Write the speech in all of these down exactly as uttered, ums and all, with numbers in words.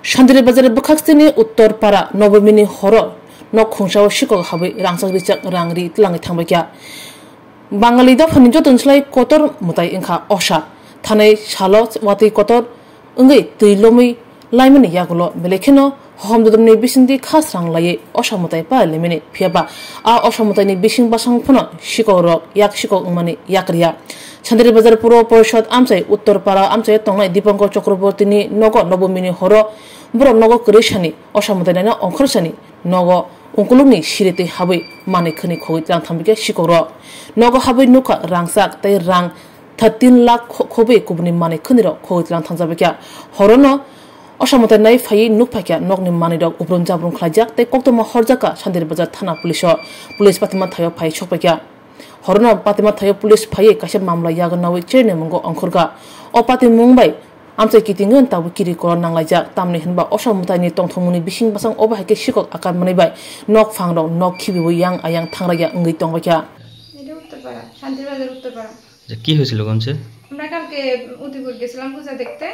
Sandiri Bazar bwkhak stini Uttor Para Nobomini horo nok khungsao sikok habwi rangchak richak rang ri tlangwi thangbaikha. Bangali dophani joto slai kotor mwtai wngkha Osha. Thanai salo watwi kotor wngwi twi lomwi laimani yagulo belai kheno hohom dodromni bisingtwi khasrang laiwi Osha mwtai pa laimani. Phiyaba a Osha mwtaini bising basang phano sikok rok yak sikok wngmani yak riya. Sandiri Bazar Puro Porishod amchai Uttor Para amchai tongnai Dipankar Chakrabortini nogo Nobomini horo borok nogo kwrwi sani Osha mwtai naino ongkhor sani nogo ungkulukni siri twi habwi manwi khwnwi khogwi tlang thangbaikha sikok rok. Nogo habwi nukha rangchak tei rang thirteen lakh kho-, khobwi kubuni manwi khwnwi rok khogwi tlang thangjakbaikha. Horono Osha mwtai nai phaiwi nukphaikha nokni manwi rok ubrum jabrum khlaijak tei koktwma horjakha Sandiri Bazar thana police o. Police patima thaio phai sokpaikha. Horono patima thaio police phaiwi kaisa mamla yago nawi cherni mungo ongkhorkha. O patimung bai amchai kitingwi tabuk kiri koro nanglaijak, tamni hwnba Osha mwtaini tongthokmungni bising basang obo hai khe sikok akar manwi bai nok phangrok nok khibiwi yang ayang thangraiya wngwi tongbaikha. এটা উত্তরপাড়া, শান্তিবাজার উত্তরপাড়া। যে কি হয়েছিল গঞ্জে? আমরা কালকে উদয়পুর গেছিলাম পূজা দেখতে,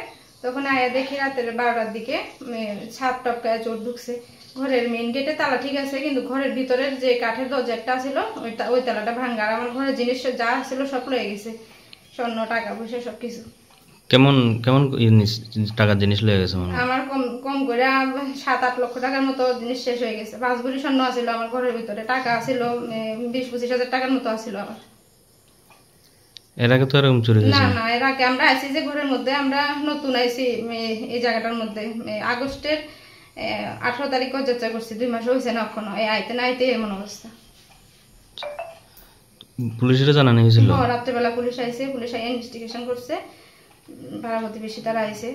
তখন আয়া দেখি রাতের বারোটার দিকে, উম, সাপ টপকায় চোর ঢুকছে। ঘরের মেইন গেটে তালা ঠিক আছে, কিন্তু ঘরের ভিতরের যে কাঠের দরজা একটা ছিল, ওই তা-, ওই তালাটা ভাঙা। আর আমার ঘরের জিনিস যা ছিল সব লয়ে গেছে, স্বর্ণ, টাকা পয়সা সবকিছু। কেমন, কেমন জিনিস, টাকার জিনিস লয়ে গেছে মনে হয়? আমার কম, কম করে সাত আট লক্ষ টাকার মতো জিনিস শেষ হয়ে গেছে। পাঁচ ভরি স্বর্ণ আছিল আমার ঘরের ভিতরে, টাকা আছিল, উম, বিশ পঁচিশ হাজার টাকার মতো আছিল আমার। এর আগে তো এরকম চুরি হয়েছে না, না। না, এর আগে আমরা আইছি যে ঘরের মধ্যে, আমরা নতুন আইছি, এ, এই জায়গাটার মধ্যে। এ, আগস্টের, এ, আঠারো তারিখ যাত্রা করছি, দুই মাসও হয়েছে না এখনো। এই আইতে না আইতে এমন অবস্থা। পুলিশরে জানানো হয়েছিল? হ্যাঁ, রাত্রেবেলা পুলিশ আইছে, পুলিশ আইয়া ইনভেস্টিগেশন করছে। উম, পাড়া প্রতিবেশী তারা আইছে।